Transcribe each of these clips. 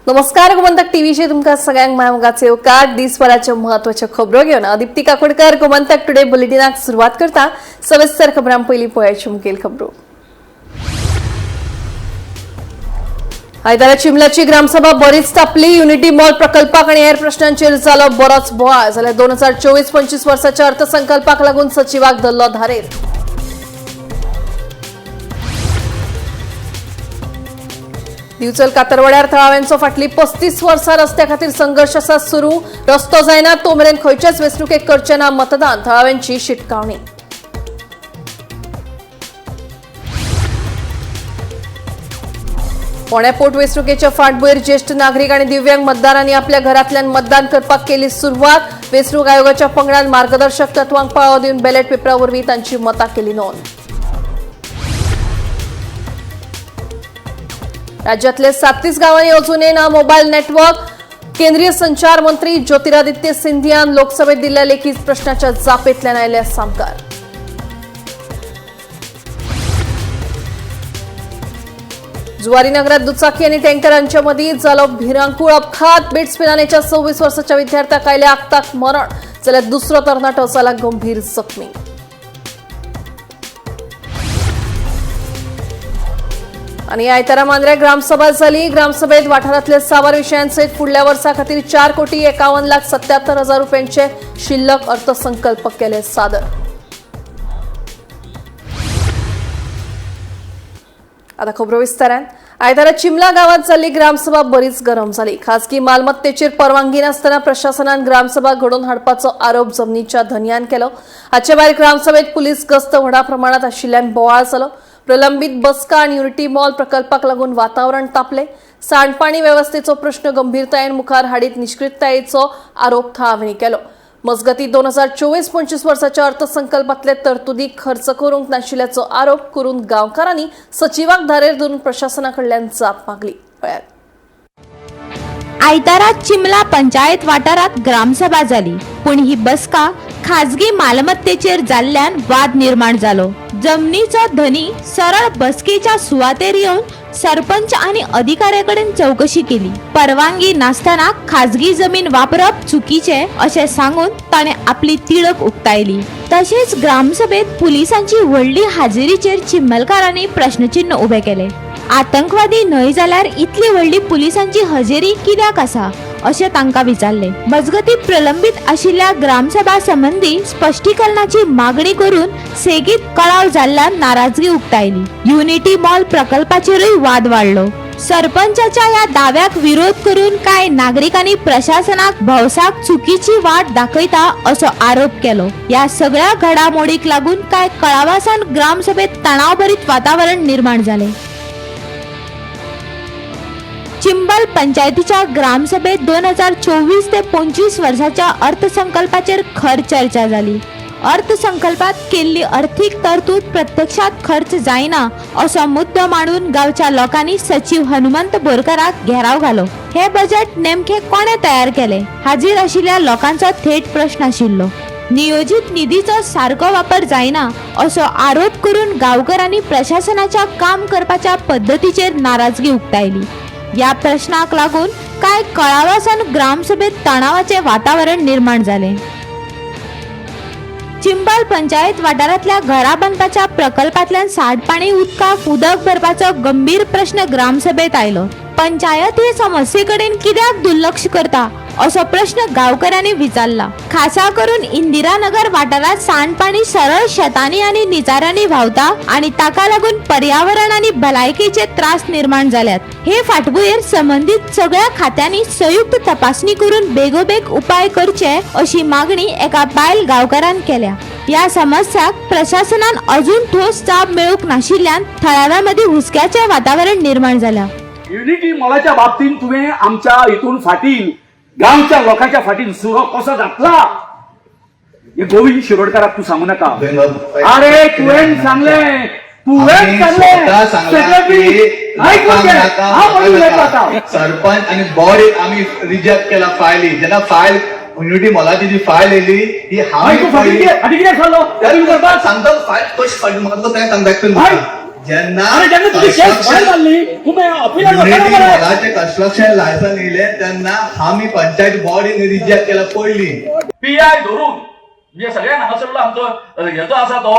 नमस्कार, गोमंतक टीव्हीचे तुमकां सगळ्यांक माय येवकार. दिसभराच्यो महत्वाच्यो खबरो घेवन हांव दीप्ती काकोडकर गोमंतक टुडे बुलेटिनाक सुरवात करता. सविस्तर खबरां पयलीं पळयाच्यो मुखेल खबरो. आयतारा चिमलाची ग्रामसभा बरीच तापली. युनिटी मॉल प्रकल्पाक आनी हेर प्रश्नांचेर जालो बरोच बोवाळ. जाल्यार 2024-25 वर्साच्या अर्थसंकल्पाक लागून सचिवाक धरलो धारेर. दिवचल कातरवाड्यार थळाव्यांचो फाटली 35 वर्सां रस्त्या खातीर संघर्श आसा सुरू. रस्तो जायना तो मेरेन खंयच्याच वेंचणुकेक करचें ना मतदान, थळाव्यांची शिटकावणी. फोंड्या पोटवेंचणुकेच्या फाटभुंयेर ज्येष्ठ नागरीक आणि दिव्यांग मतदारांनी आपल्या घरांतल्यान मतदान करपाक केली सुरवात. वेंचणूक आयोगाच्या पंगडान मार्गदर्शक तत्वांक पाळो दिवन बॅलेट पेपरा वरवीं तांची मतां केली नोंद. राज्यातले 37 गावांनी अजूनही ना मोबाईल नेटवर्क. केंद्रीय संचार मंत्री ज्योतिरादित्य सिंधियान लोकसभेत दिल्ल्या लेखी प्रश्नाच्या जापेंतल्यान आयले सामकार. जुवारीनगरात दुचाकी आणि टँकरांच्या मध्ये झालो भिरांकूळ अपघात. बिट्स पिलानेच्या 26 वर्षाच्या विद्यार्थ्याक आयल्या आक्ताक मरण, जाल्यार दुसरो तरणाटो जाला गंभीर जखमी. आणि आयतारा मांद्रे ग्रामसभा झाली. ग्रामसभेत वाठारातल्या साबार विषयांसहित पुढल्या वर्सा खातीर 4,51,77,000 रुपयांचे शिल्लक अर्थसंकल्प केले सादर. आता खबरो विस्तारान. आयतारा चिमला गावात जाल्ली ग्रामसभा बरीच गरम झाली. खासगी मालमत्तेचेर परवानगी नासतना प्रशासनान ग्रामसभा घडोवन हाडपाचो आरोप जमनीच्या धनयान केलो. हाचे भायर ग्रामसभेत पुलीस गस्त व्हडा प्रमाणात आशिल्ल्यान बोवाळ जालो. प्रलंबित बसका आनी युनिटी मॉल प्रकल्पाक लागून वातावरण तापले. सांडपाणी वेवस्थेचो प्रश्न गंभीरतायेन मुखार हाडीत निष्क्रियतायेचो आरोप थळाव्यांनी केलो. मजगती 2024-25 वर्साच्या अर्थसंकल्पातले तरतुदी खर्च करूंक नाशिल्ल्याचो आरोप करून गांवकारांनी सचिवाक धारेर धरून प्रशासना कडल्यान जाप मागली. पळयात. आयतारा चिमला पंचायत वाठारात ग्रामसभा जाली, पूण ही बसका खाजगी मालमत्तेचेर जाल्ल्यान वाद निर्माण जालो. जमनीचो धनी सरळ बसकेच्या सुवातेर येवन सरपंच आनी अधिकाऱ्याकडेन चवकशी केली. परवानगी नासतना खाजगी जमीन वापरप चुकीचे अशें सांगून ताणें आपली तिडक उक्तायली. तशेंच ग्रामसभेत पुलिसांची व्हडली हाजेरीचेर चिंबलकारांनी प्रश्नचिन्ह उबे केले. आतंकवादी न्हय जाल्यार इतली व्हडली पुलिसांची हजेरी कित्याक आसा अशें तांकां विचारलें. मजगती प्रलंबीत आशिल्ल्या ग्रामसभा संबंदी स्पश्टीकरणाची मागणी करून सेगीत कळाव जाल्ल्यान नाराजगी उक्तायली. युनिटी मॉल प्रकल्पाचेरूय वाद वाडलो. सरपंचाच्या ह्या दाव्याक विरोध करून कांय नागरिकांनी प्रशासनाक भौसाक चुकीची वाट दाखयता असो आरोप केलो. ह्या सगळ्या घडामोडीक लागून कांय कळावासान ग्रामसभेत तणावभरीत वातावरण निर्माण जालें. चिंबल पंचायतीच्या ग्रामसभेत 2024 ते 25 वर्साच्या अर्थसंकल्पाचेर खर चर्चा जाली. अर्थसंकल्पात केल्ली अर्थीक तरतूद प्रत्यक्षात खर्च जायना असो मुद्दो मांडून गांवच्या लोकांनी सचिव हनुमंत बोरकराक घेराव घालो. हे बजेट नेमके कोणे तयार केले हाजीर आशिल्ल्या लोकांचो थेट प्रश्न आशिल्लो. नियोजीत निधीचो सारको वापर जायना असो आरोप करून गांवकरांनी प्रशासनाच्या काम करपाच्या पद्दतीचेर नाराजगी उक्तायली. या प्रश्नाक लागून कांय कळावासान ग्रामसभेत तणावाचे वातावरण निर्माण जालें. चिंबल पंचायत वाठारांतल्या घरा बांदपाच्या प्रकल्पांतल्यान सांडपाणी उदकाक उदक भरपाचो गंभीर प्रश्न ग्रामसभेत आयलो. पंचायत हे समस्ये कडेन कित्याक दुर्लक्ष करता असो प्रश्न गांवकऱ्यांनी विचारला. खासा करून इंदिरानगर वाठारांत सांडपाणी सरळ शेतांनी आनी निचारांनी व्हांवता आनी ताका लागून पर्यावरण आनी भलायकेचे त्रास निर्माण जाल्यात. हे फाटभुंयेर संबंदीत सगळ्या खात्यांनी संयुक्त तपासणी करून बेगोबेग उपाय करचे अशी मागणी एका बायल गांवकारान केल्या. ह्या समस्याक प्रशासनान अजून ठोस जाप मेळूंक नाशिल्ल्यान थळाव्यां मदीं हुस्क्याचें वातावरण निर्माण जालां. युनिटी मॉलाच्या बाबतीत तुवें आमच्या हितून फाटीन गांवच्या लोकांच्या फाटीन सुरो कसो घातला हे गोविंद शिरोडकाराक तूं सांगू नाका. अरे तुवें सांगलें, तुवें सांगलें सेक्रेटरी, आयकून घे. हांव म्हणून उलयता आतां. सरपंच आणि बॉडीक आमी रिजेक्ट केला फायली. जेन्ना फायल युनिटी मॉलाची जी फायल येयली ती मागीर तूं फाटीं हांवें कितें फाटीं कितें जालो सांगता फायल कशी फाटी म्हाका तें सांगता एक्सप्लेन. हय. जेन्ना अरे जेन्ना तुजी केस भायर मारली तुमी अपिलाक वचना युनिटी मरे. मॉलाचे कन्स्ट्रक्शन लायसन येयले तेन्ना आमी पंचायत बॉडीन रिजेक्ट केला पयली. पी I धरून म्हणजे सगळ्यांक हांगासरलो आमचो हेजो आसा तो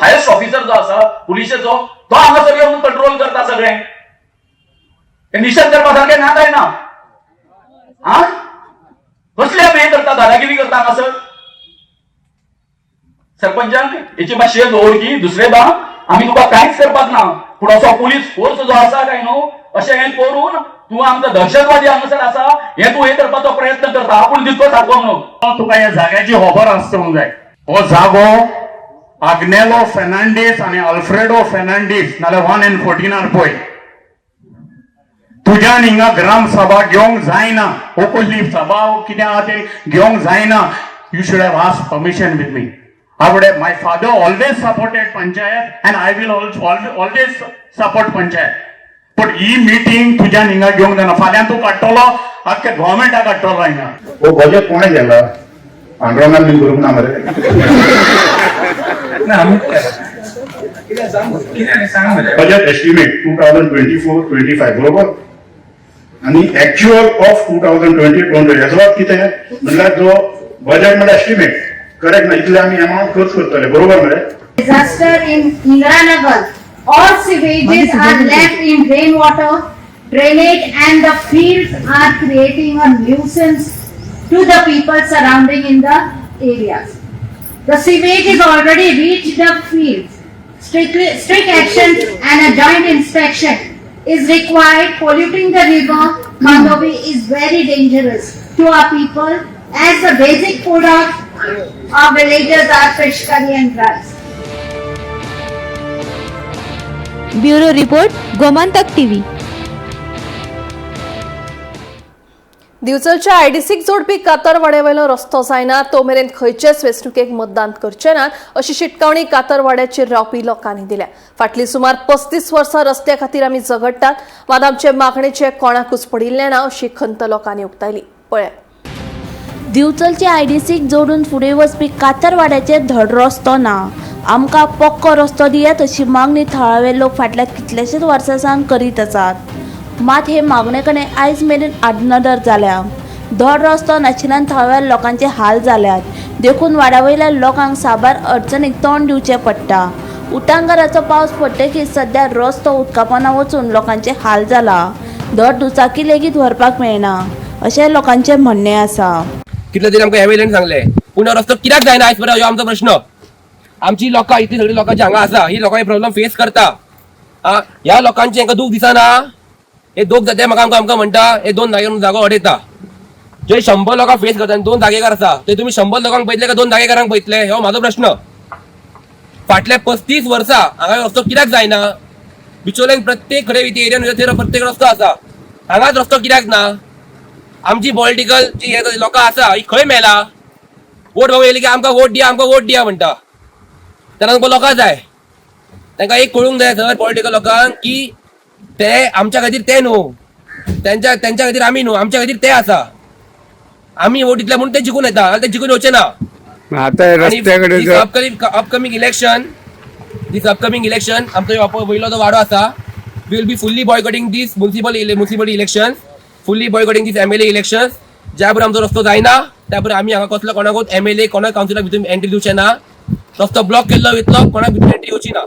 हायस्ट ऑफिसर जो आसा पुलिशेचो, तो हांगासर येवन कंट्रोल करता सगळें. हे निशेध करपा सारकें ना काय ना? हा, कसले आमी हें करता, दादागिरी करता हांगासर सरपंचान. हेची मातशी दवर की दुसरे बा आमी तुका कांयच करपाक ना, पूण असो पुलीस फोर्स जो आसा काय न्हू, अशें हें करून तूं आमकां दहशतवादी हांगासर आसा हें तूं हें करपाचो प्रयत्न करता, आपूण दिसतो सारको म्हणून. तुका ह्या जाग्याची खबर आसतोंक जाय. हो जागो आग्नेलो फेर्नांडीस आनी अल्फ्रेडो फेर्नांडीस नाल्यार 1 and 14 पळय. तुज्यान हिंगा ग्राम सभा घेवंक जायना. हो कसली सभा कितें आहा तें घेवंक जायना. You should have ask permission with me. I would have, my father always supported panchayat and I will always support panchayat. पण ही मिटींग तुज्यान हिंगा घेवंक जायना. फाल्यां तूं काडटलो, आख्खे गोवोरमेंटाक काडटलो हिंगा. हो बजेट कोणें केला? पांडुरंगान बीन करूंक ना मरे? Budget estimate 2024-25, बरोबर? आनी actual of 2020, हेजो अर्थ कितें म्हणल्यार जो बजेट म्हणल्यार एस्टिमेट करेक्ट ना, इतले आमी एमावंट खर्च करतले, बरोबर मरे? Disaster in Indiranagar. All sewages are left in rainwater, drainage and the fields are creating a nuisance to the people surrounding in the areas. The sewage is already reached the fields. Strict action and a joint inspection is required. Polluting the river Mandovi is very dangerous to our people as the basic food of our villagers are fish curry and rice. Bureau report, Gomantak TV. दिवचलच्या आयडीसीक जोडपी कातरवाड्यावेलो रस्तो जायना तो मेरेन खंयचेच वेंचणुकेक मतदान करचे नात अशी शिटकावणी कातरवाड्याचेर रावपी लोकांनी दिल्या. फाटलीं सुमार 35 वर्सां रस्त्या खातीर आमी झगडटात, मात आमचे मागणेचे कोणाकूच पडिल्लें ना अशी खंत लोकांनी उक्तायली. पळयात. दिवचलचे आयडीसीक जोडून फुडें वचपी कातरवाड्याचेर धड रस्तो ना. आमकां पक्को रस्तो दियात अशी मागणी थळावे लोक फाटल्या कितल्याशाच वर्सां सावन करीत आसात. मात हे मागणे कडेन आयज मेरेन आडनदर जाल्या. धड रस्तो नाशिल्ल्यान थळाव्या लोकांचे हाल जाल्यात, देखून वाड्या वयल्या लोकांक साबार अडचणीक तोंड दिवचें पडटा. उटांगाराचो पावस पडटकीच सद्या रस्तो उदकापोंदा वचून लोकांचे हाल जाला. धड दुचाकी लेगीत व्हरपाक मेळना अशें लोकांचें म्हणणें आसा. कितले तरी आमकां एमएलएन सांगले, पूण हो रस्तो कित्याक जायना आयज पर्यंत, हो आमचो प्रश्न. आमची लोकां इतली सगळी लोकां जी हांगा आसा, ही लोकां हे प्रॉब्लम फेस करता. आ, ह्या लोकांचे हांकां दूख दिसना? हे दोग जाते म्हाका आमकां आमकां म्हणटा, हे दोन जागे जागो अडयता. जे 100 लोकां फेस करता आनी दोन जागेकार आसा, ते तुमी 100 लोकांक पळयतले काय दोन जागेकारांक पळयतले, हो म्हाजो प्रश्न. फाटल्या 35 वर्सां हांगा रस्तो कित्याक जायना? बिचोल्यान प्रत्येक कडेन एरियान थंय प्रत्येक रस्तो आसा, हांगाच रस्तो कित्याक ना? आमची पॉलिटिकल जी हे लोकां आसा ही खंय मेला? वोट मागूंक येयली की आमकां वोट दिया, आमकां वोट दिया म्हणटा. तेन्ना तुमकां लोकां जाय, तांकां एक कळूंक जाय सर, पॉलिटिकल लोकांक की ते आमच्या खातीर ते न्हू, तेंच्या तेंच्या खातीर आमी न्हू, आमच्या खातीर ते आसा. आमी वोट दितले म्हणून ते जिखून येता, नाल्यार ते जिखून येवचे ना. आता रस्त्या कडेन upcoming election, this upcoming election, आमचो हो वयलो जो वाडो आसा, we will be fully boycotting this municipal election, fully boycotting this MLA election. ज्या बरोबर आमचो रस्तो जायना त्या बरोबर आमी हांगा कसलो कोणाकूच एमएलए, कोणाक कावन्सिलाक भितर एंट्री दिवचे ना. रस्तो ब्लॉक केल्लो वयतलो, कोणाक भितर एंट्री येवची ना.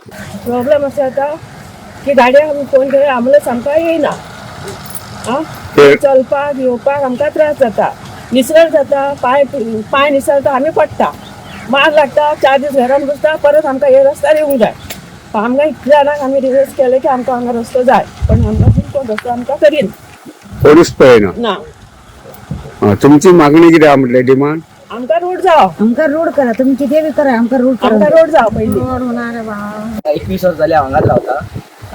प्रॉब्लेम अशें जाता की गाडयेक आमी फोन केल्यार आंबुलन्स आमकां येयना. आं, चलपाक येवपाक आमकां त्रास जाता, निसर जाता, पांय पांय निसरता, आमी पडटा, मार लागता, 4 दीस घरान बसता, परत आमकां हे रस्त्यार येवंक जाय. आमकां इतल्या जाणांक आमी रिक्वेस्ट केलें की आमकां हांगा रस्तो जाय, पण आमकां अजून कोण रस्तो आमकां करीना. कोणूच पळयना. ना. तुमची मागणी कितें आहा म्हटलें, डिमांड? आमकां रोड जावो. आमकां रोड करा, तुमी कितें बी करा, आमकां रोड. आमकां रोड जावो पयलीं. 21 वर्स जाली हांव हांगाच रावता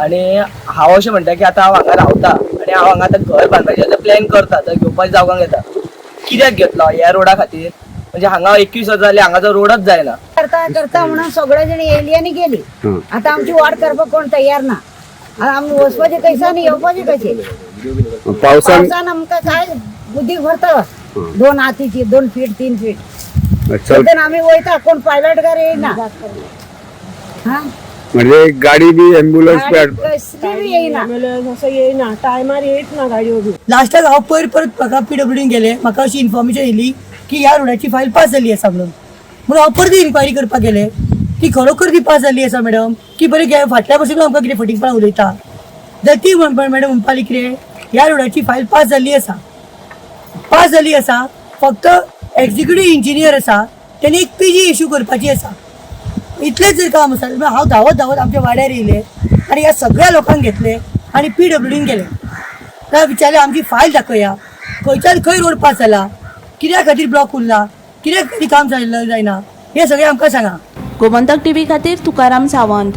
आनी हांव अशें म्हणटा की आतां हांव हांगा रावता आनी हांव हांगा आतां घर बांदपाचें आतां प्लॅन करता, आतां घेवपाचें जावंक येता. कित्याक घेतलो ह्या रोडा खातीर? म्हणजे हांगा 21 वर्स जाली हांगाचो रोडच जायना. करता करता म्हणून सगळे जण येयली आनी गेली. आता आमची वाड करपाक कोण तयार ना. आता आमी वचपाचें कशें आनी येवपाचें कशें? पावसान पावसान आमकां काय उदीक भरता, 2 हातीची, 2 फीट 3 फीट. चल तेन्ना आमी वयता, कोण पायलट गार येयना. हा. म्हणजे गाडी बी एम्ब्युलन्स कसली बी येयना, एम्ब्युलन्स असं येयना, टायमार येयत ना गाडयो बी. लास्टाक हांव पयर परत म्हाका पीडब्ल्यूडीन गेले, म्हाका अशी इन्फॉर्मेशन येयली की ह्या रोडाची फायल पास जाल्ली आसा म्हणून. म्हणून हांव परत इन्क्वायरी करपाक गेले की खरोखर ती पास जाल्ली आसा मॅडम, की बरें फाटल्या पासून आमकां कितें फटींगपणां उलयता. जाल्यार ती मॅडम म्हणपाली कितें ह्या रोडाची फायल पास जाल्ली आसा, पास जाल्ली आसा, फक्त एक्झिक्युटीव इंजिनियर आसा तेणी एक पीजी इशू करपाची आसा, इतलेंच जर काम आसा. हांव धांवत धांवत आमच्या वाड्यार येयले आनी ह्या सगळ्या लोकांक घेतले आनी पीडब्ल्यूडीन गेले. त्या विचारले आमची फायल दाखया, खंयच्यान खंय रोड पास जाला, कित्या खातीर ब्लॉक उरला, कित्या खातीर काम जायना, हें सगळें आमकां सांगा. गोमंतक टीव्ही खातीर तुकाराम सावंत.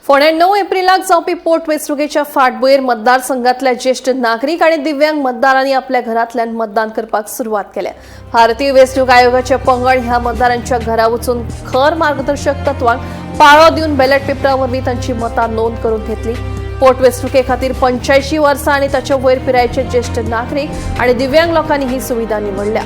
फोंड्यां 9 एप्रिलाक जावपी पोट वेंचणुकेच्या फाटभुंयेर मतदारसंघातल्या ज्येष्ठ नागरीक आनी दिव्यांग मतदारांनी आपल्या घरांतल्यान मतदान करपाक सुरवात केल्या. भारतीय वेंचणूक आयोगाचे पंगड ह्या मतदारांच्या घरा वचून खर मार्गदर्शक तत्वांक पाळो दिवन बॅलेट पेपरा वरवीं तांची मतां नोंद करून घेतली. पोट वेंचणुके खातीर 85 वर्सां आनी ताच्या वयर पिरायेचे ज्येष्ठ नागरीक आनी दिव्यांग लोकांनी ही सुविधा निवडल्या.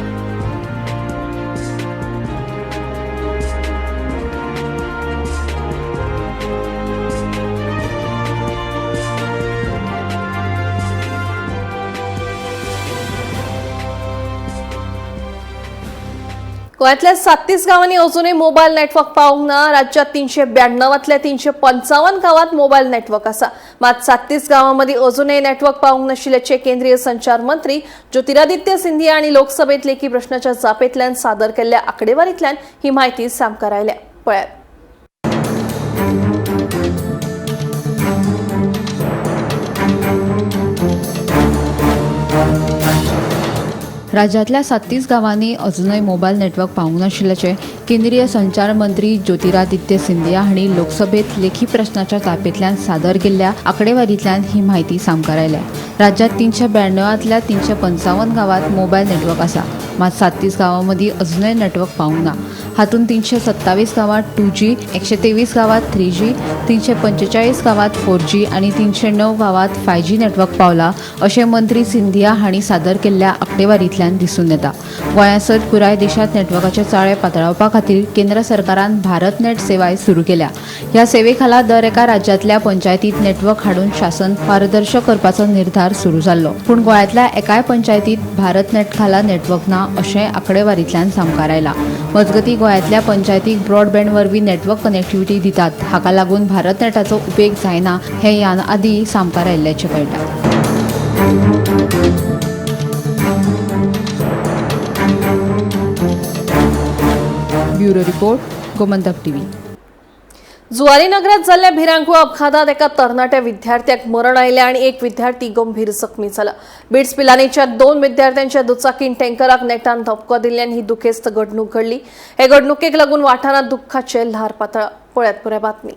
गोंयांतल्या 37 गांवांनी अजूनय मोबायल नेटवर्क पावूंक ना. राज्यात 392तल्या 355 गांवांत मोबायल नेटवर्क आसा. मात 37 गांवां मदीं अजूनय नेटवर्क पावूंक नाशिल्ल्याचें केंद्रीय संचार मंत्री ज्योतिरादित्य सिंधिया आनी लोकसभेंत लेखी प्रश्नाच्या जापेंतल्यान सादर केल्ल्या आंकडेवारींतल्यान ही म्हायती सामकार आयल्या. पळयात. राज्यातल्या 37 गावांनी अजूनय मोबायल नेटवर्क पावूंक नाशिल्ल्याचें केंद्रीय संचार मंत्री ज्योतिरादित्य सिंधिया हांणी लोकसभेत लेखी प्रश्नाच्या जापेंतल्यान सादर केल्ल्या आंकडेवारींतल्यान ही म्हायती सामकार आयल्या. राज्यात 392तल्या 355 गांवांत मोबायल नेटवर्क आसा, मात 37 गांवां मदीं अजूनय नेटवर्क पावूंक ना. हातूंत 327 गांवांत 2G, 123 गांवांत 3G, 345 गांवांत 4G आनी 309 गांवांत 5G network पावला अशें मंत्री सिंधिया हांणी सादर केल्ल्या आंकडेवारींतल्यान दिसून येता. गोंया सयत पुराय देशांत नेटवर्काचे चाळे पातळावपा खातीर केंद्र सरकारान भारत नेट सेवाय सुरू केल्या. ह्या सेवे खाला दर एका राज्यांतल्या पंचायतीत नेटवर्क हाडून शासन पारदर्शक करपाचो निर्धार सुरू जाल्लो, पूण गोंयांतल्या एकाय पंचायतीत भारत नेट खाला नेटवर्क ना अशें आंकडेवारींतल्यान सामकार आयलां. मजगतीं गोंयांतल्या पंचायतीक ब्रॉडबँड वरवीं नेटवर्क कनेक्टिव्हिटी दितात, हाका लागून भारत नेटाचो उपेग जायना हें ह्यान आदीं सामकार आयिल्ल्याचें कळटा. Bureau report, Gomantak TV. Zuari नगरात जाल्ल्या भिरांकूळ अपघातात एका तरणाट्या विद्यार्थ्याक मरण आयलें आनी एक विद्यार्थी गंभीर जखमी जाला. बिट्स पिलानीच्या 2 विद्यार्थ्यांच्या दुचाकीन टँकराक नेटान धपको दिल्ल्यान ही दुखेस्त घडणूक घडली. हे घडणुकेक लागून वाठारांत दुख्खाचें ल्हार पातळ्ळां. पळयात पुराय बातमी.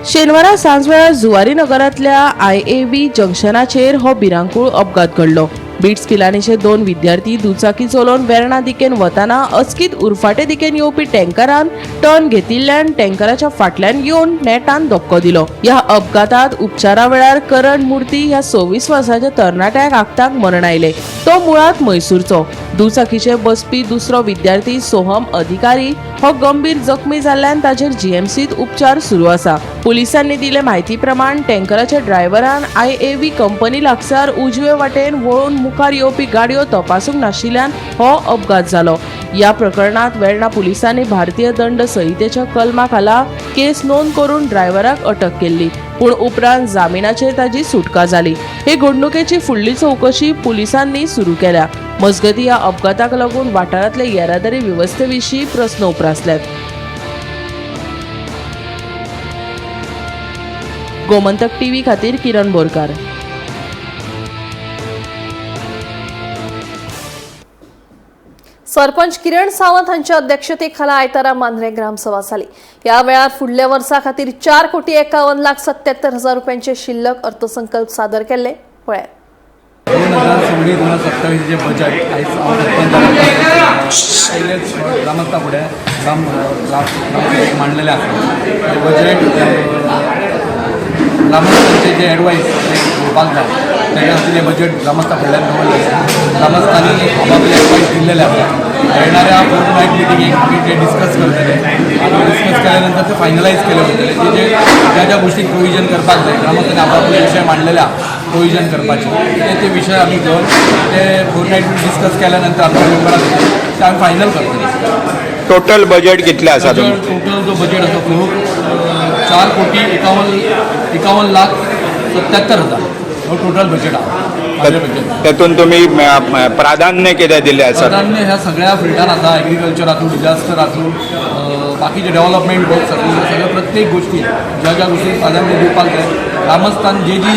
शेनवारा सांजवेळार जुवारी नगरांतल्या IAB जंक्शनाचेर हो भिरांकूळ अपघात घडलो. बिट्स पिलानीचे 2 विद्यार्थी दुचाकी चलोवन वेर्णा दिकेन वतना अचकीत उरफाटे दिकेन येवपी टँकरान टर्न घेतिल्ल्यान टँकराच्या फाटल्यान येवन नेटान धपको दिलो. ह्या अपघातात उपचारा वेळार करण मूर्ती ह्या 26 वर्सांच्या तरणाट्याक आक्ताक मरण आयले. तो मुळांत म्हैसूरचो. दुचाकीचेर बसपी दुसरो विद्यार्थी सोहम अधिकारी हो गंभीर जखमी जाल्ल्यान ताचेर जीएमसीत उपचार सुरू आसा. पुलिसांनी दिले म्हायती प्रमाण टँकराच्या ड्रायव्हरान IAB company लागसार उजवे वाटेन वळून मुखार येवपी गाडयो तपासूंक नाशिल्ल्यान हो अपघात जालो. ह्या प्रकरणात वेर्णा पुलिसांनी भारतीय दंड संहितेच्या कलमा खाला केस नोंद करून ड्रायव्हराक अटक केल्ली, पूण उपरांत जामिनाचेर ताची सुटका जाली. हे घडणुकेची फुडली चवकशी पुलिसांनी सुरू केल्या. मजगतीं ह्या अपघाताक लागून वाठारांतले येरादारी वेवस्थे विशीं प्रस्न उप्रासल्यात. गोमंतक टीव्ही खातीर किरण बोरकार. सरपंच किरण सावंत हांच्या अध्यक्षतेखाला आयतारा मांद्रे ग्रामसभा जाली. ह्या वेळार फुडल्या वर्सा खातीर 4,51,77,000 रुपयांचे शिल्लक अर्थसंकल्प सादर केल्ले. पळयात. 2026-2027 जे बजेट आयज पयलेच ग्रामस्था फुडें ग्रामसभेक मांडलेलें आसा. बजेट ग्रामस्थांचे जे एडवायस ते घेवपा जावपाक जाय तेज्या खातीर हें बजेट ग्रामस्था फुडल्यान दवरलें. ग्रामस्थांनी आपापले एडवायस दिल्लेले आसा. येणाऱ्या फोर्थ नायट मिटिंगेक आमी ते डिस्कस करतले आनी डिस्कस केल्या नंतर ते फायनलायज केले वतले की जे ज्या ज्या गोष्टी प्रोविजन करपाक जाय, ग्रामस्थांनी आपापले विशय मांडलेले आहा प्रोविजन करपाचे, ते ते विशय आमी घेवन ते फोर्थ नायट डिस्कस केल्या नंतर आमच्या मेंबरां ते आमी फायनल करतले. टोटल बजेट कितलें आसा तुमचें? टोटल जो बजेट आसा तो 4 कोटी 51 51 लाख 77 हजार हो टोटल बजेट आहा म्हाजे बजेट. तातूंत तुमी प्राधान्य कितें दिलें आसा? प्राधान्य ह्या सगळ्या फिल्डान आसा. एग्रीकल्चर आसूं, डिजास्टर आसूं, बाकीचे डेव्हलपमेंट वर्क्स आसूं, सगळ्या प्रत्येक गोष्टी ज्या ज्या गोष्टी प्राधान्य दिवपाक जाय, ग्रामस्थान जे जी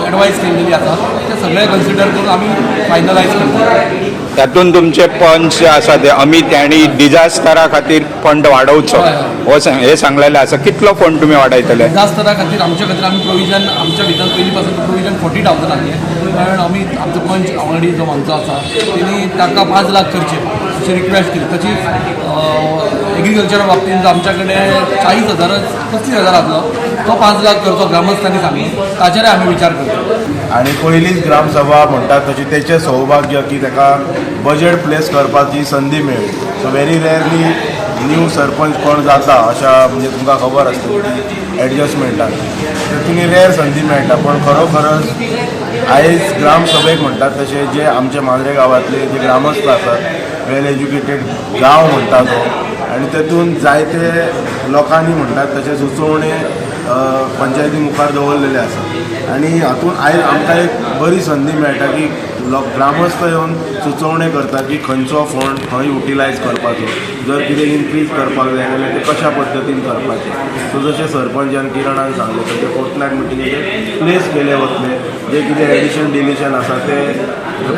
एडवायस केल्लेली आसा ते सगळे कन्सिडर करून आमी फायनलायज करता. तातूंत तुमचे पंच जे आसा ते अमित हांणी डिजास्टरा खातीर फंड वाडोवचो हो हे सांगलेलें आसा. कितलो फंड तुमी वाडयतले? डिजास्टरा खातीर आमच्या खातीर आमी प्रोविजन, आमच्या भितर पयलीं पासून प्रोविजन 40,000 आसलें, कारण आमी आमचो पंच वांगडी जो आमचो आसा तेणी ताका 5 लाख करचे अशी रिक्वेस्ट केली. तशीच एग्रीकल्चरा बाबतींत जो आमच्या कडेन 40 हजारच 35 हजार आसलो तो 5 लाख करचो ग्रामस्थांनी सांगलें, ताचेरय आमी विचार करतो. आनी पयलीच ग्रामसभा म्हणटात तशी तेचें सौभाग्य की ताका बजेट प्लेस करपाची संदी मेळ्ळी. So very rarely new sarpanch कोण जाता अशा, म्हणजे तुमकां खबर आसतली की एडजस्टमेंटान तितून रेअर संदी मेळटा. पण खरोखरच आयज ग्रामसभेक म्हणटात तशें जे आमचे मांद्रे गांवांतले जे ग्रामस्थ आसात, वेल एज्युकेटेड गांव म्हणटा तो, आनी तेतून जायते लोकांनी म्हणटात तशें सुचोवणे पंचायती मुखार दवरलेले आसा. आनी हातूंत आयज आमकां एक बरी संदी मेळटा की लोक ग्रामस्थ येवन सुचोवणे करतात की खंयचो फंड खंय युटिलायज करपाचो, जर कितें इन्क्रीज करपाक जाय जाल्यार तें कशा पद्दतीन करपाचें. सो जशें सरपंचान किरणान सांगलें तशें फोर्थ नायट मिटिंगेचेर प्लेस केले वतले. जे कितें एडिशन डिलिशन आसा ते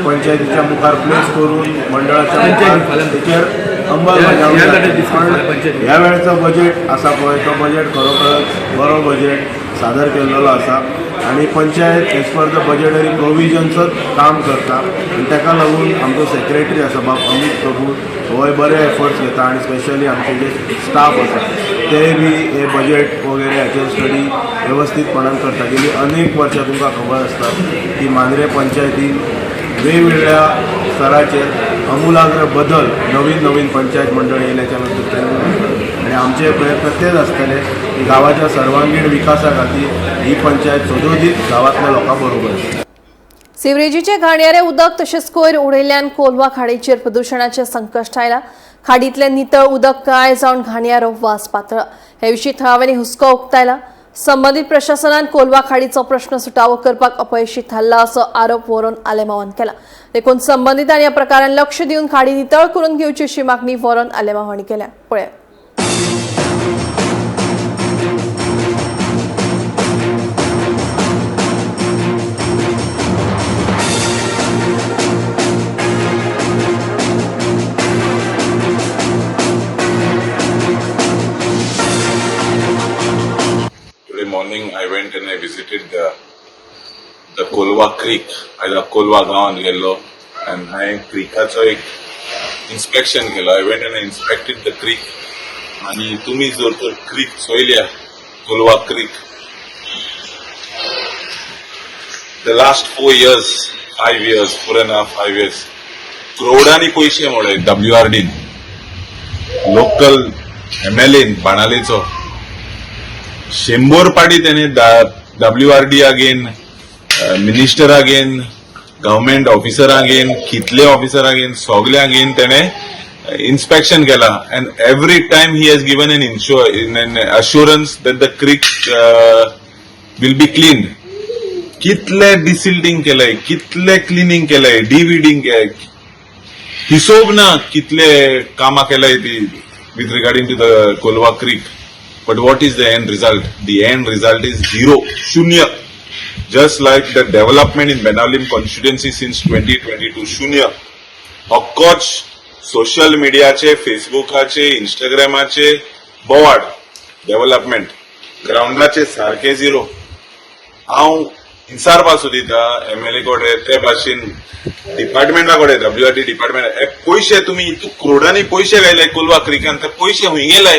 पंचायतीच्या मुखार प्लेस करून मंडळाच्या मुखार तेचेर अंमलबजावणी जातली. पण ह्या वेळचो बजेट आसा पळय, तो बजेट खरोखरच बरो बजेट सादर केल्लो आसा आनी panchayat as per the budgetary प्रोविजन्सच काम करता. आनी ताका लागून आमचो सेक्रेटरी आसा बाब अमीत प्रभू, होय बरे एफर्ट्स घेता आनी स्पेशली आमचे जे स्टाफ आसा ते बी हे बजेट वगैरे हाचेर स्टडी वेवस्थीतपणान करता. गेली अनेक वर्सां तुमकां खबर आसता की मांद्रे पंचायतीन वेगवेगळ्या स्तराचेर आमूलाग्र बदल नवीन नवीन पंचायत मंडळ येयल्याच्या नंतर केल्ले आसा. आनी आमचे प्रयत्न तेच आसतले की गांवाच्या सर्वांगीण विकासा खातीर ही पंचायत सदोदीत गांवांतल्या लोकां बरोबर आसा. सिवरेजीचे घाणयारे उदक तशेंच कोयर उडयल्ल्यान कोलवा खाडीचेर प्रदुशणाचें संकश्ट आयलां. खाडींतलें नितळ उदक काळें जावन घाणयारो वास पातळ्ळा. हे विशीं थळाव्यांनी हुस्को उक्तायला. संबंदीत प्रशासनान कोलवा खाडीचो प्रश्न सुटावो करपाक अपयशी थारला असो आरोप वॉरन आलेमावान केला. देखून संबंदितांनी ह्या प्रकारान लक्ष दिवन खाडी नितळ करून घेवची अशी मागणी वॉरन आलेमाव हांणी केल्या. पळयात. Today morning I went and I visited the Colva Creek. आयज कोलवा गांवांत गेल्लो आनी हांवें क्रिकाचो एक इन्स्पेक्शन केलो. I went and inspected the creek. आनी तुमी जर तर क्रीक चोयल्या, Colva creek, the last 4 years, 5 years, four and half, 5 years, करोडांनी पयशे मोडले डब्ल्यू आर डीन, लोकल एमएलएन बाणालेचो. 100 पाटी त्याने W R D again, minister again, government officer again, कितले ऑफिसर अगेन, सगळे अगेन त्याने इन्स्पेक्शन केला and every time he has given an assurance that the creek will be clean. कितले डिसिल्टिंग केलंय, कितले क्लिनिंग केलंय, डिविडिंग, हिशोब ना कितले कामां केलंय ती with regarding to the Colva creek. But what is the end result? The end result is zero, शून्य. Just like the development in Benaulim constituency since 2022, शून्य. ऑफकोर्स सोशल मिडियाचे, फेसबुकाचे, इंस्टाग्रामाचे बोवाड डेव्हलपमेंट, ग्रावंडाचे सारके झिरो. हांव इन्सारपा सोदिता एमएलए कडेन, ते भाशेन डिपार्टमेंटा कडेन, डब्ल्यूआरडी डिपार्टमेंट. पयशे तुमी इतू करोडांनी पयशे घायले कोलवा क्रिकान, ते पयशे खंय गेले?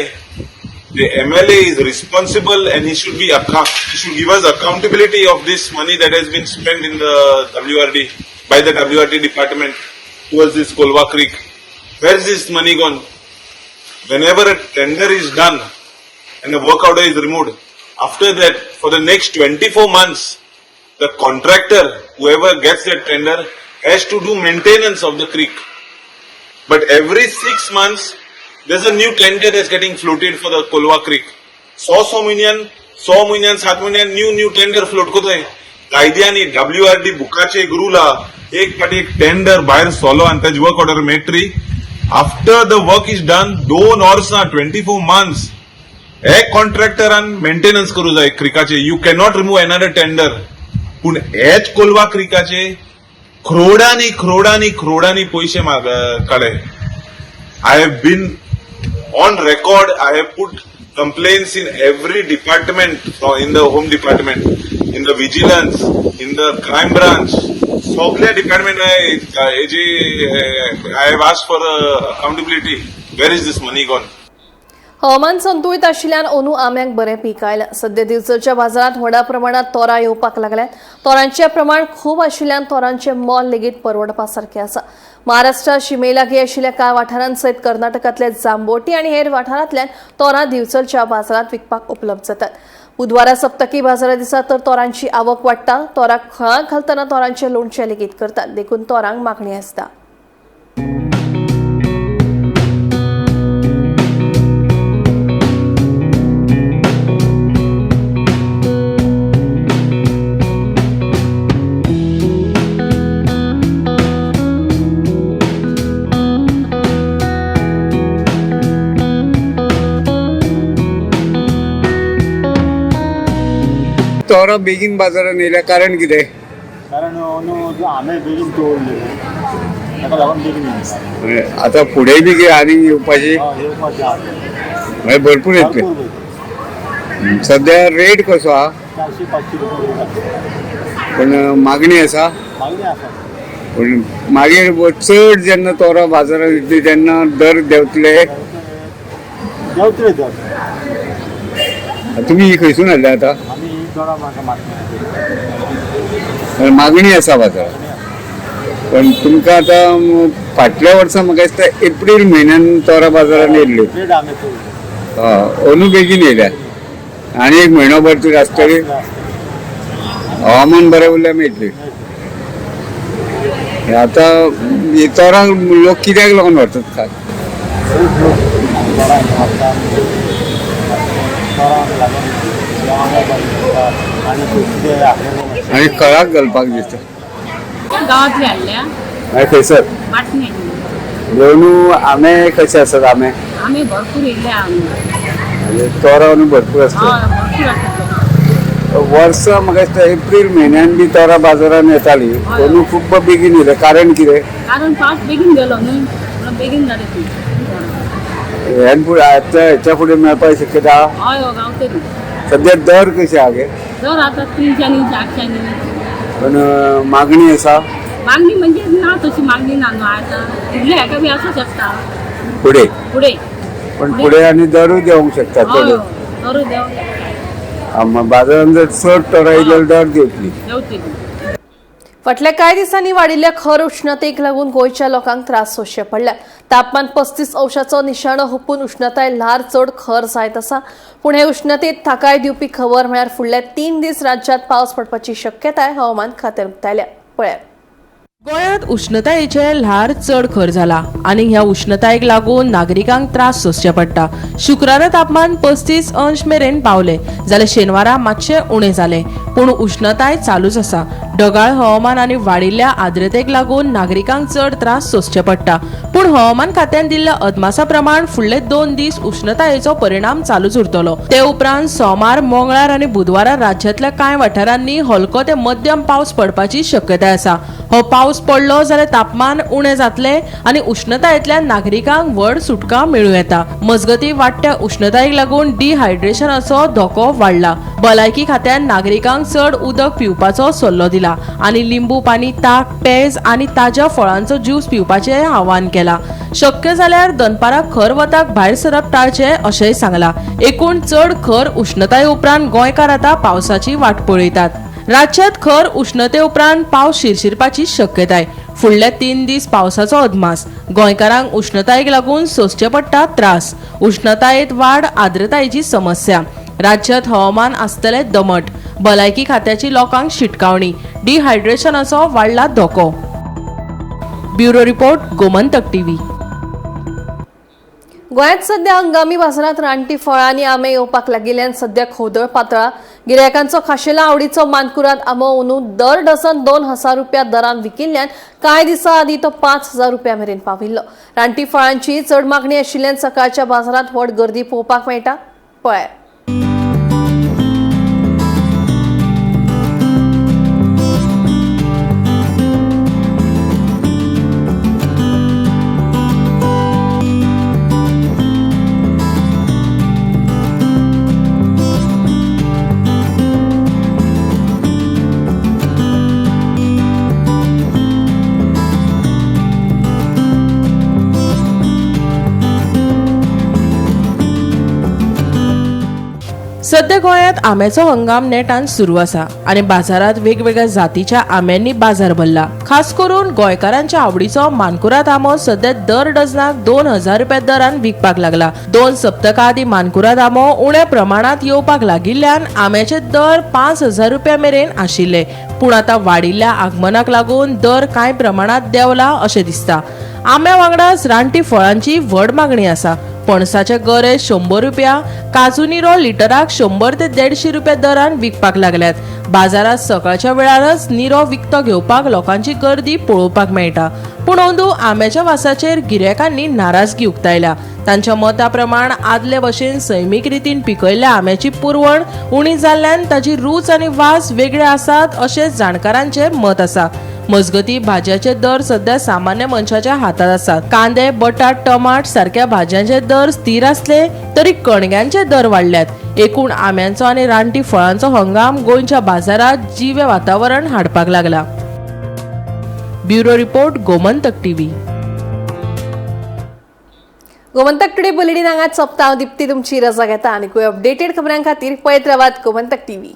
The MLA is responsible and he should be he should give us accountability of this money that has been spent in the WRD by the WRD department towards this Colva Creek. Where is this money gone? Whenever a tender is done and a work order is removed, after that, for the next 24 months, the contractor, whoever gets that tender, has to do maintenance of the creek. But every 6 months, there's a new tender that's getting floated for the Colva Creek. So so म्हयन्यान, 6 म्हयन्यान, 7 म्हयन्यान new new tender float करताय. कायद्यांनी, WRD बुकाचे एक rule आहा. एक फाटी एक टेंडर भायर सोलो आनी ताजी वर्क ऑर्डर मेळटली, after the work is done, 2 वर्सां, 24 मंथ्स एक कॉन्ट्रॅक्टरान मेंटेनन्स करूं जाय क्रिकाचे. You cannot remove another tender. पूण हेच कोलवा क्रिकाचे क्रोडांनी क्रोडांनी क्रोडांनी पयशे काडले. I have been on record. I have put complaints in every department, in the home department, in the vigilance, in the crime branch, सगल्या department हेजी. I have asked for accountability. Where is this money gone? हवामान संतुळीत आशिल्ल्यान अंदू आंब्यांक बरें पीक आयलां. सध्या दिवचलच्या बाजारांत व्हडा प्रमाणात तोरां येवपाक लागल्यात. तोरांचें प्रमाण खूब आशिल्ल्यान तोरांचें मोल लेगीत परवडपा सारकें आसा. महाराष्ट्र शिमेलागी आशिल्ल्या कांय वाठारांसयत कर्नाटकांतले जांबोटी आनी हेर वाठारांतल्यान तोरां दिवचलच्या बाजारांत विकपाक उपलब्ध जातात. बुधवारा सप्तकी बाजारा दिसा तर तोरांची आवक वाडटा. तोराक खळां घालतना तोरांचें लोणचें लेगीत करतात, देखून तोरांक मागणी आसता. तोरां बेगीन बाजारान येयल्या, कारण कितें? कारण अंदू आंबे बेगीन तोडले, ताका लागून बेगीन येयले. आतां फुडें बी कितें आनीक येवपाची? हय, येवपाची आहा. म्हणजे भरपूर येतले. भरपूर. सद्या रेट कसो आहा? 400-500 रुपया रेट आसा. पण मागणी आसा? मागणी आसा. पूण मागीर चड जेन्ना तोरां बाजारान येतली तेन्ना दर देंवतले? देंवतले दर. तुमी खंयसून हाडले आतां? आमी दोडा म्हाका मागणी. मागणी आसा बाजारात, पण तुमकां आतां फाटल्या वर्सा म्हाका दिसता एप्रील म्हयन्यान तोरां बाजारान येयल्ली. रेट आंबे तोडले. हय, अंदू बेगीन येयल्या आनी एक म्हयनो भर तरी आसतली. हवामान बरें उरल्यार मेळटली. आतां ही तोरां लोक कित्याक लागून व्हरतात खास? खूब लोक तोरां व्हरता. तोरांक लागून आंबे बरें दिसता आनी कितें हाडलें. आनी खळाक घालपाक दिसता. गांवांतली हाडल्या. हय, खंयसर? वाटणे. अंदू आंबे कशे आसात आंबे? आमी भरपूर येयले आमी. म्हणजे तोरां अंदू भरपूर आसता? हय, भरपूर आसा. वर्सा म्हाका दिसता एप्रील म्हयन्यान बी तोरां बाजारान येताली, अंदू खूब बेगीन येयले, कारण कितें? कारण पावस बेगीन गेलो न्हय, म्हणून बेगीन जाले ती. ह्यान फुडें, आतां हेच्या फुडें मेळपाक शक्यता? हय हय, गावतली. सद्या दर कशे आहा गे? दर आतां 300नी, 400नी. पण मागणी आसा? मागणी म्हणजे ना, तशी मागणी ना न्हू. आतां फुडले हेका बी आसूं शकता. फुडें? फुडें. पण फुडें आनी दरूय देंवूंक शकता. हय. चडूच. दरूय देंवूंक शकता. आं, मग बाजारान जर चड तोरां येयली जाल्यार दर देंवतली. देंवतली. फाटल्या कांय दिसांनी वाडिल्ल्या खर उश्णतेक लागून गोंयच्या लोकांक त्रास सोंसचे पडल्यात. तापमान 35 अंशाचो निशाणो हुपून उश्णताय ल्हार चड खर जायत आसा. पूण हे उश्णतेत थाकाय दिवपी खबर म्हळ्यार फुडले 3 दीस राज्यांत पावस पडपाची शक्यताय हवामान खात्यान उक्तायल्या. पळयात. गोंयांत उश्णतायेचें ल्हार चड खर जाला आनी ह्या उश्णतायेक लागून नागरिकांक त्रास सोंसचे पडटा. शुक्रारा तापमान 35 अंश मेरेन पावले, जाल्यार शेनवारा मातशें उणें जालें, पूण उश्णताय चालूच आसा. ढगाळ हवामान आनी वाडिल्ल्या आर्द्रतेक लागून नागरिकांक चड त्रास सोंसचे पडटा. पूण हवामान खात्यान दिल्ल्या अदमासा प्रमाण फुडले 2 दीस उश्णतायेचो परिणाम चालूच उरतलो. ते उपरांत सोमार, मंगळार आनी बुधवारा राज्यांतल्या कांय वाठारांनी हलको ते मध्यम पावस पडपाची शक्यताय आसा. हो पावस पडलो जाल्यार तापमान उणें जातलें आनी उश्णतायेंतल्यान नागरिकांक व्हड सुटका मेळूं येता. मजगतीं वाडट्या उश्णतायेक लागून डिहायड्रेशनाचो धोको वाडला. भलायकी खात्यान नागरिकांक चड उदक पिवपाचो सल्लो दिला आनी लिंबू पाणी, ताक, पेज आनी ताज्या फळांचो ज्यूस पिवपाचें आवाहन केलां. शक्य जाल्यार दनपारां खर वताक भायर सरप टाळचें अशेंय सांगलां. एकूण चड खर उश्णताये उपरांत गोंयकार आतां पावसाची वाट पळयतात. राज्यात खर उश्णते उपरांत पावस शिरशिरपाची शक्यताय. फुडले 3 दीस पावसाचो अदमास. गोंयकारांक उश्णतायेक लागून सोंसचे पडटा त्रास. उश्णतायेंत वाड, आर्द्रतायेची समस्या. राज्यात हवामान आसतलें दमट. भलायकी खात्याची लोकांक शिटकावणी. डिहायड्रेशनाचो वाडला धोको. Bureau report, Gomantak TV. गोंयांत सध्या हंगामी बाजारांत रानटी फळां आनी आंबे येवपाक लागिल्ल्यान सध्या खोदळ पातळा. गिरायकांचो खाशेला आवडीचो मानकुराद आंबो अंदू दर डझन 2000 रुपया दरान विकिल्ल्यान कांय दिसां आदीं तो 5000 रुपया मेरेन पाविल्लो. रानटी फळांची चड मागणी आशिल्ल्यान सकाळच्या बाजारांत व्हड गर्दी पळोवपाक मेळटा. पळयात. सध्या गोंयांत आंब्याचो हंगाम नेटान सुरू आसा आनी बाजारांत वेगवेगळ्या जातीच्या आंब्यांनी बाजार भरला. खास करून गोंयकारांच्या आवडीचो मानकुराद आंबो सध्या दर डझनाक 2000 रुपया दरान विकपाक लागला. 2 सप्तकां आदीं मानकुराद आंबो उण्या प्रमाणांत येवपाक लागिल्ल्यान आंब्याचे दर 5000 रुपया मेरेन आशिल्ले, पूण आतां वाडिल्ल्या आगमनाक लागून दर कांय प्रमाणांत देंवला अशें दिसता. आंब्या वांगडाच रानटी फळांची व्हड मागणी आसा. पणसाचे गरे 100 रुपया, काजू निरो लिटराक 100 ते 150 रुपया दरान विकपाक लागल्यात. बाजारात सकाळच्या वेळारच निरो विकतो घेवपाक लोकांची गर्दी पळोवपाक मेळटा. पूण अंदू आंब्याच्या वासाचेर गिरायकांनी नाराजगी उक्तायल्या. तांच्या मता प्रमाण आदले भशेन सैमीक रितीन पिकयल्ल्या आंब्याची पुरवण उणी जाल्ल्यान ताची रूच आनी वास वेगळे आसात अशें जाणकारांचें मत आसा. मजगतीं भाजयाचे दर सध्या सामान्य मनशाच्या हातात आसात. कांदे, बटाट, टमाट सारक्या भाजयांचे दर स्थिर आसले तरी कणग्यांचे दर वाडल्यात. एकूण आंब्यांचो आनी रानटी फळांचो हंगाम गोंयच्या बाजारात जिवे वातावरण हाडपाक लागला. Bureau report, Gomantak TV. Gomantak today bulletin हांगाच सोंपता. हांव दीप्ती तुमची रजा घेता आनी अपडेटेड खबरां खातीर पळयत रावात गोमंतक टीव्ही.